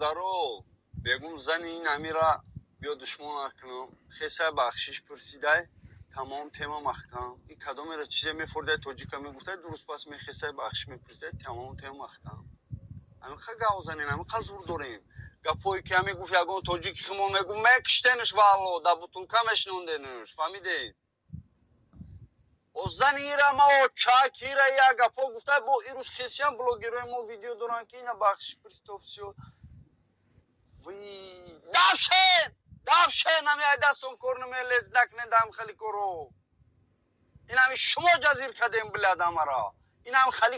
Бародаро, бегум зани ин амира биё душмон накунам. Хесай бахшиш пурсидай, тамом, тема маҳкам. И кадомеро чизе мефордай, тоҷика мегуфтай, дуруст пас мехесай, бахшиш мепурсидай, тамом, тема маҳкам. Ҳамиқа гав занем, ҳамиқа зур дорем. Гапое ки ҳаме гуфт, ягон тоҷики химон мегу, мекиштенш, валло, да бутулка мешинонденш, фаҳмидед? О зани ира ма очак ира як гапо гуфтай, бо ирӯз хесиям блогерои мо видео доранд, ки ина бахшиш пурсид, всё. Давшен, давшен, ҳами ай дастон кор намелез, накунед ҳам хели коро. Инами шумо ҷазир кардем, блядь, ҳамара. Инам хали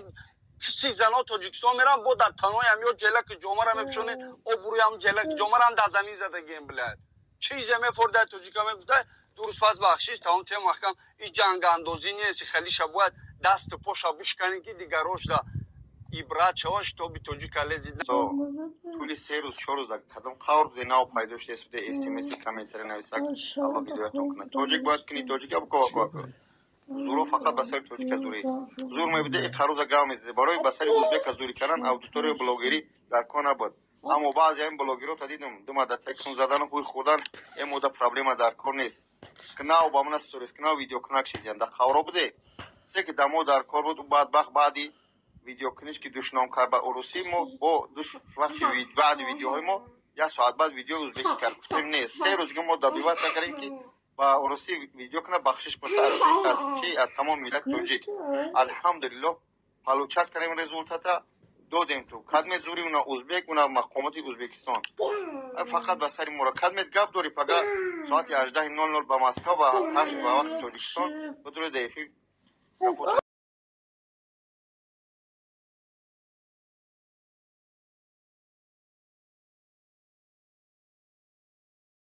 киси зано Тоҷикистон мерам, бо дар танои ҳам ё ҷелаки ҷомара мепӯшонед, обрӯям ҷелаки ҷомарам дар замин задагием, блядь. Чизе мефордай, тоҷика мегуфтай, дуруст пас бахшиш, тамом, тема маҳкам. И ҷангандозӣ нест, хелиша бояд дасту поша бишканем, ки дигарошда ибрат шава, чтобы тоҷика лезид. Тӯли 3 рӯз, 4 рӯз кадом қавр буде, нав пайдо шуда смси, комментари нависак. Аллоҳ ҳидоятон кунад. Тоҷик бояд кунӣ, тоҷика букова. Зуро фақат ба сари тоҷика зурӣ зур мебуде, иқарӯза гав мезаде. Барои ба сари узбека зурӣ кардан аудиторияи блогерӣ дар кор набуд. Аммо баъзе ҳамин блогерото дидум, дума да текун задану ҳуй хӯрдан, эмода проблема дар кор нест. Кнав ба мана сторис, кнав видеокунак шидиям да қавро буде се ки дамо дар кор буд. Бадбахт баъди видеокуниш ки душном кард ба урусӣ, мо бо вақти баъди видеоҳои мо як соат баъд видеои узбекӣ кард. Гуфтем, не, 3 рӯз мо добиват накардем, ки ба урусӣ видео кунад, бахшиш пурса аз чи, аз тамоми миллати тоҷик. Алҳамдулиллоҳ, получать кардем, результата додем. Ту кадмет зури уна узбек, уна мақомоти Узбекистон фақат ба сари мора кадмет гап дори. Пага соати 18:00 ба Москва ва 8 ба вақти Тоҷикистон бидури да эфир.